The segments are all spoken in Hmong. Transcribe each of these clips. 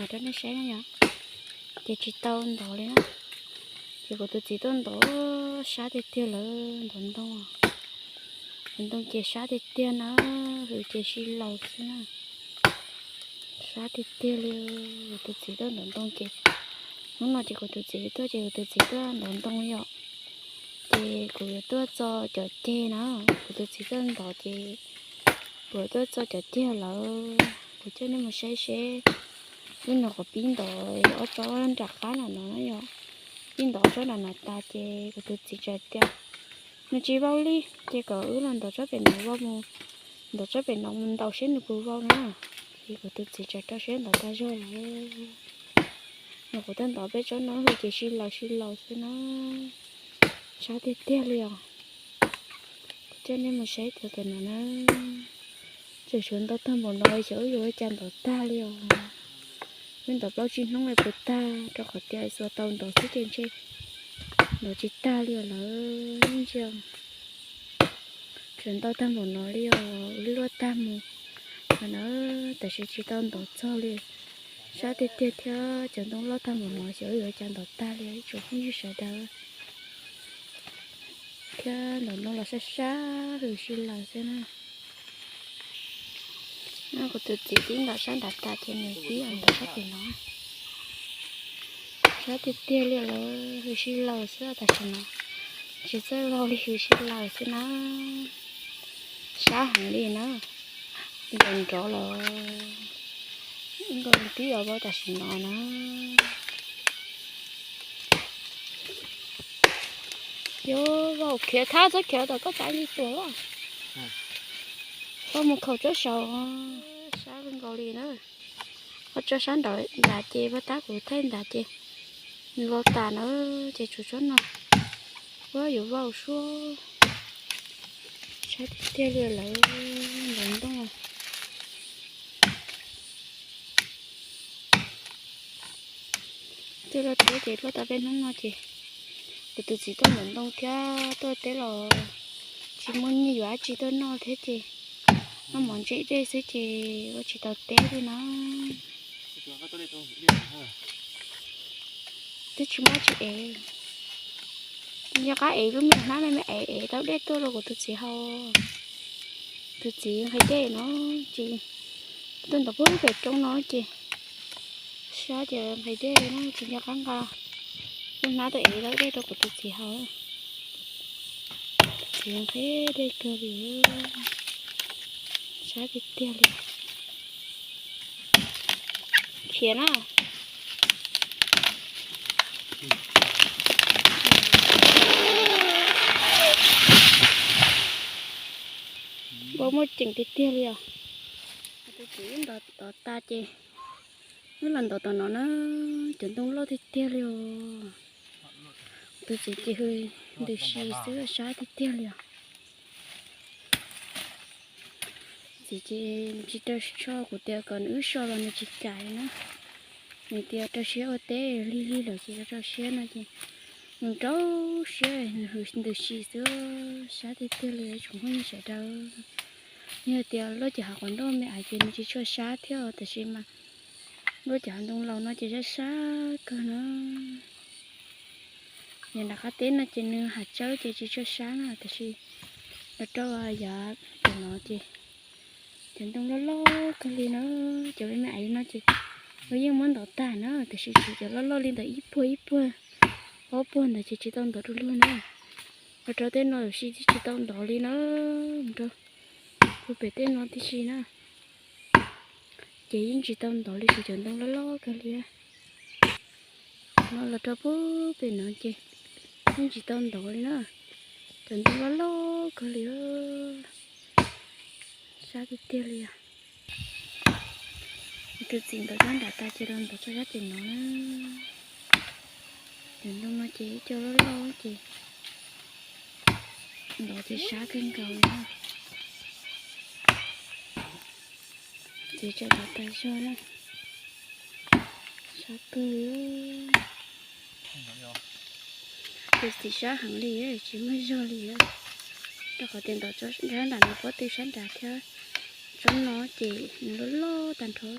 rau nej saib na yom. Ces tsis tau ntov li na. Ces kuv tus txiv tuaj ntov sab tiag tiag lawm, ntov ntoo, ntov ntoo ces sab tiag tiag na, hws ces si laus xwb na. Sab tiag tiag li, kuv tus txiv tuaj ntov ntoo ces, hnub no ces kuv tus txiv tuaj ces kuv tus txiv tuaj ntov ntoo li yom. Ces kuv yuav tuaj txo cov ceg na, kuv tus txiv tuaj ntov ces kuv yuav tuaj txo cov ceg lawm, kuv coj nej mus saib seb wb ntov qhov pib ntov ob tsob nram qab nram no na yom. Pib ntov ob tsob nram no tas ces kuv tus txiv txawm tias nws tsis vau li, ces kom wb los ntov tsob pem no vau mus, ntov tsob pem no mus ntaus seb nws puas vau na. Ces kuv tus txiv txawm rau siab ntov tag zog lawm. Nws kuv tuaj ntov peb tsob no hws ces si laus si laus xwb na. Sab tiag tiag li os. Kuv coj nej mus saib cov tam no na. Tseem tshuav ntau tag npaum no xyov wb yuav ua cas ntov tag li os. Wb ntov plaub tsib hnub puas tag, rau qhov tias xuas tau ntov xwb ces ntshe ntov tsis tag li os lawm ntsia. Tshuav ntau tag npaum no li os, wb luaj tag mus no na, tab sis tsis tau ntov txog li. Sab tiag tiag thiab cov ntoo loj tag npaum no xyov wb yuav ua cas ntov tag li ib tsoom phooj ywg sawv daws. Thiab ntov ntoo los sab sab hws si laws xwb na. Kuv tus txiv tib ntov sab nrad tas ces nws tib ntov sab pem no. Sab tiag tiag li lawm, hws si laws xwb tam sim no. Tsis txawj vau li, hws si laws xwb na. Sab heev li na. Nrov nrov los nkaus li twb yuav vau tam sim no na. Yuav vau khiav thab txhob khiav tom koj tav li tuag. Koj mus khaum tsob saud. Sab nkaus li na. Koj tsob sab nrad ces vaj tab kuv thaij nrad ces nws vau tas na, ces tshuav tsob no. Ua yuav vau suab. Sab tiag tiag li lawm, ntov ntoo. Twb los teb ces luaj tau peb hnub no ces kuv tus txiv tuaj ntov ntoo thiab tuaj teb los tsis muaj nyiaj yuav dab tsi tuaj noj thiab ces noj mov ntse dej xwb ces ua tsis tau teb li no. Twb tsis muaj dab tsi ev. Nco qab ev lub me hnab me me ev ev tau dej tuaj rau kuv tus txiv haus. Tus txiv nqhis dej no ces tuaj ntov pem roob no ces sab ces nqhis dej no ces nco qab nqa lub hnab tuaj ev tau dej rau kuv tus txiv haus. Tus txiv nqhis dej kawg li, sab tiag tiag li. Khiav na. Npau muaj ceem tiag tiag li os. Tus txiv ntov tod tas ces wb los ntov tom no na, cov ntoo loj tiag tiag li os. Tus txiv ces hws ntws si xwb, sab tiag tiag li os. Txiv ces nws tsis raws so, kuv tias kom nws wb so los nws tsis kam li na. Nws tias rau siab ua teb, lig lig lawm ces rau siab no ces nws rau siab nws hws ntws si xwb, sab tiag tiag li tsoom phooj ywg sawv daws. Yog tias luaj cov hav quav ntuj me aiv ces nws tsis tshua sab thiab, tab sis mas luaj cov hav ntoo laus no ces sab sab kawg na. Yog nram qab teb no ces nws hav tsawb ces tsis tshua sab na, tab sis los rau yav tom no ces cov ntoo loj loj kawg li na. Cov me me aiv no ces luag yeej muab ntov tag na, tab sis tshuav cov loj loj li ntawm ib puag ib puag, ob puag ntawd ces tsis tau ntov dua luag na. Los rau tej no tab sis tsis tau ntov li na, mus rau puag pem tej no tib si na. Ces yeej tsis tau ntov li, tshuav cov ntoo loj loj kawg li. No los rau puag pem no ces yeej tsis tau ntov li na. Cov ntoo loj loj kawg li, sab tiag tiag li os. Tus txiv ntov sab nram tas ces los ntov txog sab tim no na. Cov ntoo no ces ib co loj loj ces ntov ces sab kawg nkaus li. Txiv tseem ntov tas zog na. Sab kawg li. Tus txiv sab heev li, tsis muaj zog li. Rau qhov tias ntov sab nram no pob tw sab nrad thiab, tsob no ces nws loj loj tag nrho.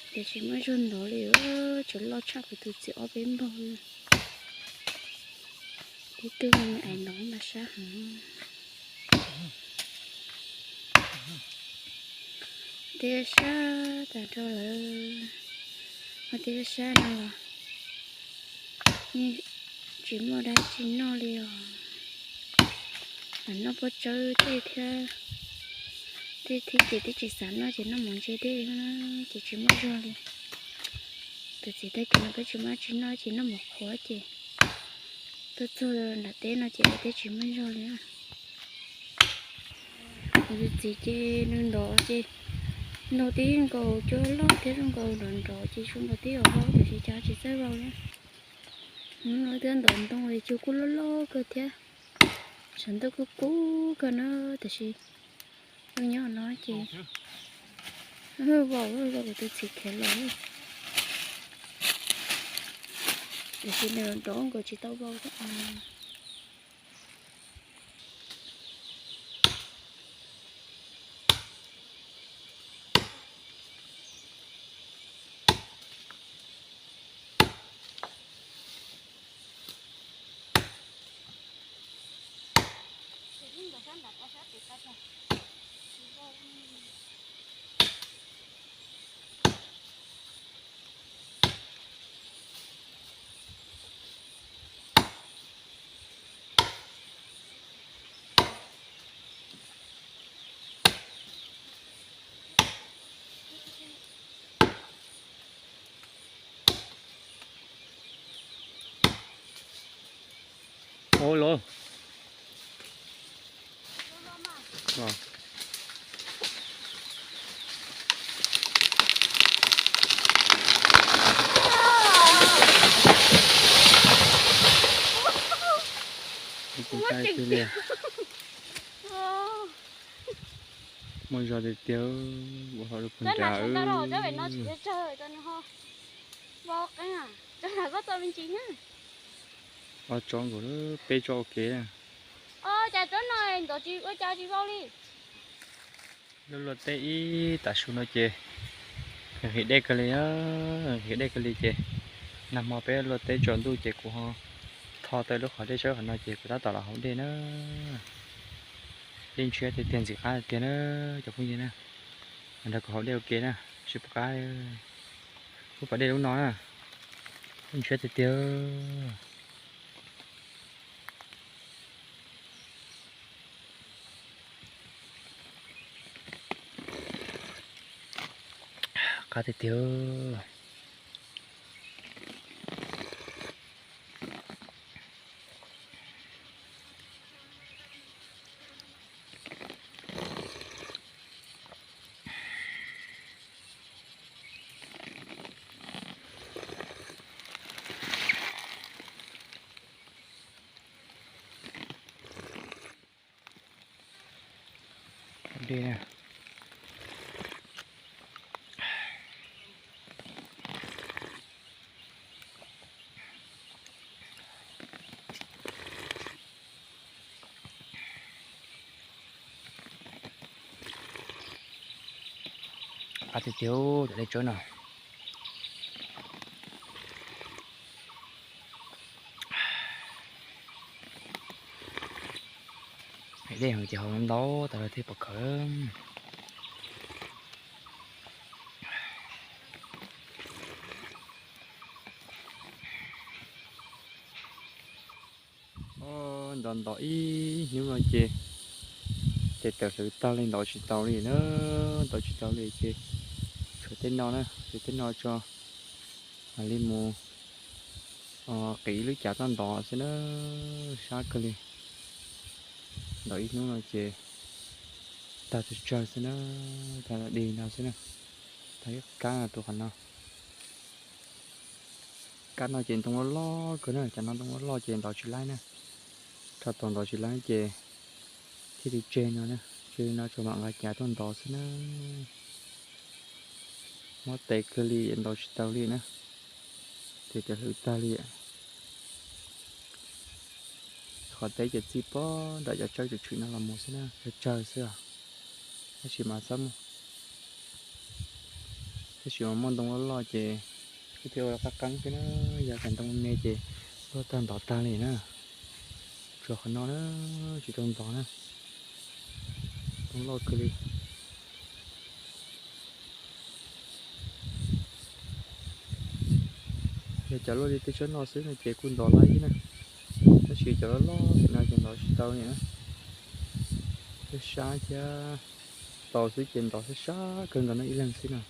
Ces tsis muaj zog ntov li, tseem loj tshaj kuv tus txiv ob peb npaug na. Tib tug me ais ntov mas sab heev. Tej sab tas rau lawm, tej sab no los tsis muaj dab tsi noj li os. Noj pob tsawb tej thiab, tej thiab ces twb tsis xav noj ces noj mov ntse dej na, ces tsis muaj zog li. Tus txiv tag kis no peb tsis muaj dab tsi noj ces noj mov qhuav ces tuaj txog nram teb no ces peb tsis muaj zog li. Kuv tus txiv ces nws ntov ces ntov tib nkaus cua loj thiab zoo nkaus nrov nrov ces zoo nkaus tib yam vau tab sis cas tsis txawj vau li. Hnub no twb ntov ntoo li cua kuj loj loj kawg thiab, tshav ntuj kuj kub kawg na, tab sis wb nyob no ces vau vau kuv tus txiv khiav los, tab sis nws nrov nkaus tsis tau vau thiab. Ua los. Muaj zog tiag tiag, ua hauj lwm pug nrad. Ob tsob nkaus, peb tsob ua ke. Cas tsob no ntov tsis ua cas tsis vau li. Luaj luaj teb ib tav su no ces nqhis dej kawg li, nqhis dej kawg li ces nag hmo peb luaj teb tsaus ntuj ces kuv ho tho tau lub qhov dej tsawb qhov no ces kuv tab tom los haus dej na. Dej ntshiab tiag tiag, ntxim qab tiag na cov phooj ywg na. Nrog kuv haus dej ua ke na, sib pom qab. Lub pas dej lub no na, dej ntshiab tiag tiag. Qab tiag tiag. Dej na. Qab tiag tiag cov dej tsawb no. Dej heev ces haus ntau tas los thiaj pom khawv. Ntov ntov ib hnub no ces tes tawm hlwv tag li, ntov tsis tau li na, ntov tsis tau li ces tshuav tej no na, tshuav tej no tso mam li mus qiv lub cav tuaj ntov xwb na, sab kawg li. Ntov ib hnub no ces tag tsawg tsawg xwb na, tag dig no xwb na, tag ib kab rau qhov no. Kab no ces ntoo loj loj kawg na, cov no ntoo loj loj ces ntov tsis laib na. Rho tau ntov tsis laib ces thiaj li tseg no na, tseg no tsuas mam nqa cav tuaj ntov xwb na. Mob tes kawg li, ntov tsis tau li na, tes tawm hlwv tag li. Qhov teb ces txij pob nram cov tsawb tshwm tshwm no los mus xwb na, tsawg tsawg xwb os, tab sis mas txhob mus Tab sis mas muaj ntoo loj loj ces wb thiaj ua qab qeeb xwb na, yog tias ntoo me ces luaj tag ntov tag li na. Tsuas qhov no na, tsis tau ntov na. Ntoo loj kawg li. Yog cov luaj li tej tsob no xwb no ces kuj ntov laib na, tab sis cov loj loj no ces ntov tsis tau li na. Sab sab thiab, tau xwb ces ntov sab sab kawg nkaus no ib leeg xwb no.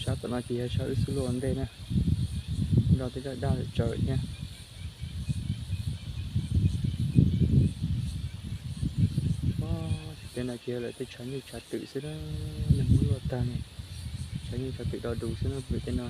Sab tom no ces yog sab wb xub luaj ua ntej na, nrog tej daj daj tsaws thiab. Tej no ces yog lawv tej tshav nyuj tshav twm xwb na, nws muab luaj tag li. Tshav nyuj tshav twm do dus xwb na, pw tej no.